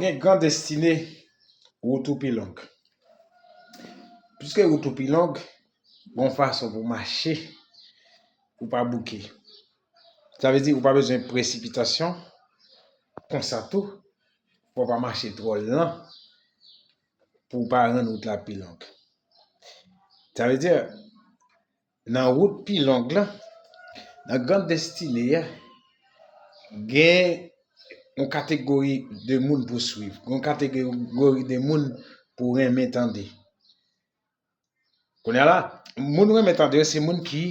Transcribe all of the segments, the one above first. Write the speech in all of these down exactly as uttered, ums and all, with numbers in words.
Gen gran destine, wout ou pi long. Piske wout ou pi long, gon fason pou mache, pou pa bouke. Sa vle di ou pa bezwen presipitasyon, konsa tou, fò w pa mache twò lan pou w pa rann wout la pi long. Sa vle di, nan wout pi long lan, nan gran destine a, gen yon kategori de moun pou swiv, gen yon kategori de moun pou renmen tande. Kounye a la, moun ou renmen tande yo, se moun ki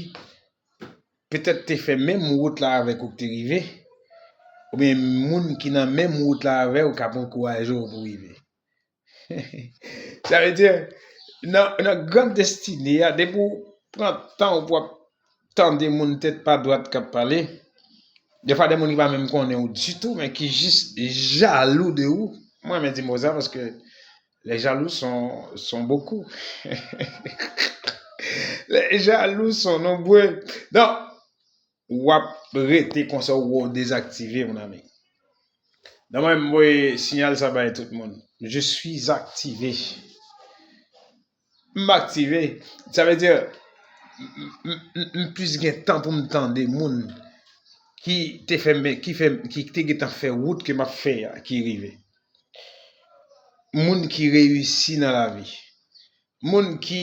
petèt te fè menm wout la avèk ou k te rive, oubyen moun ki nan menm wout la avè w k ap ankouraje w pou w rive. Sa vle di, nan, nan gran destine a, depi w pran tan ou pou w ap tande moun tèt pa dwat k ap pale, defwa de moun ki pa menm konnen w ditou, men ki jis jalou de ou. Mwen renmen di mo sa paske les jaloux sont, sont beaucoup. Les jaloux sont nombreux. Donk, w ap rete konsa ou dezaktive, mon ami. Donk, mwen, m voye siyal sa bay tout moun. Je suis activé. M aktive. Sa vle di, m, m, m, m plis gen tan pou m tande moun ki te fè, ki fè, ki te gentan fè wout ke m ap fè a, ki rive. Moun ki reyisi nan lavi. Moun ki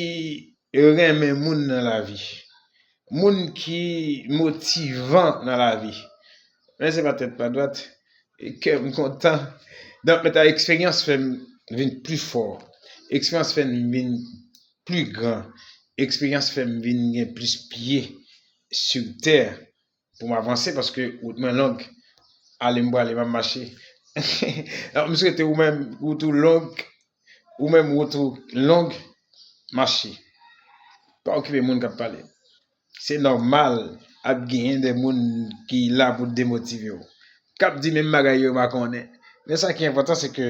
renmen moun nan lavi. Moun ki motivan nan lavi. Men se pa tèt pa dwat. E kè m kontan. Donk, men ta eksperyans fè m vin pli fò. Eksperyans fè m vin pli gran. Eksperyans fè m vin gen plis pye sou tè pou m avanse, paske wout mwen long. Ale m prale, m ap mache. Donk, m swete ou menm, wout ou long, ou menm, wout ou long, mache. Pa okipe moun k ap pale. Se nòmal, ap genyen de moun ki la pou demotive w. K ap di menm bagay yo pa konnen. Men sa ki enpòtan, se ke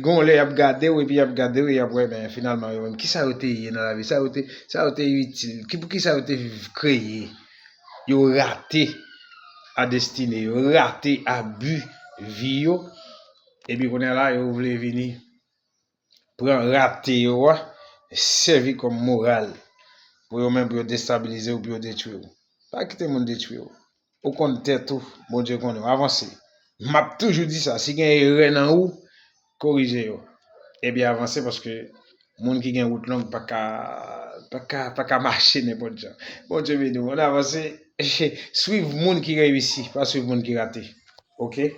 gon lè y ap gade w, epi y ap gade w, e y ap wè, men finalman, yo menm, kisa yo te ye nan lavi? Sa yo te, sa yo te itil? Ki, pou kisa yo te kreye? Yo rate a destine, yo rate a bi vi yo. Epi kounye a la, yo vle vini pran rate yo a, sèvi kòm moral pou yo menm, pou yo destabilize w, pou yo detwi w. Pa kite moun detwi w. Ou konn tèt ou, Bondye konnen w. Avanse. M ap toujou di sa, si gen erè nan ou, korije yo. Epi avanse, paske moun ki gen wout long pa ka, pa ka, pa ka mache nenpòt jan. Bondye beni w. Ann avanse, swiv moun ki reyisi, pa swiv moun ki rate. Oke?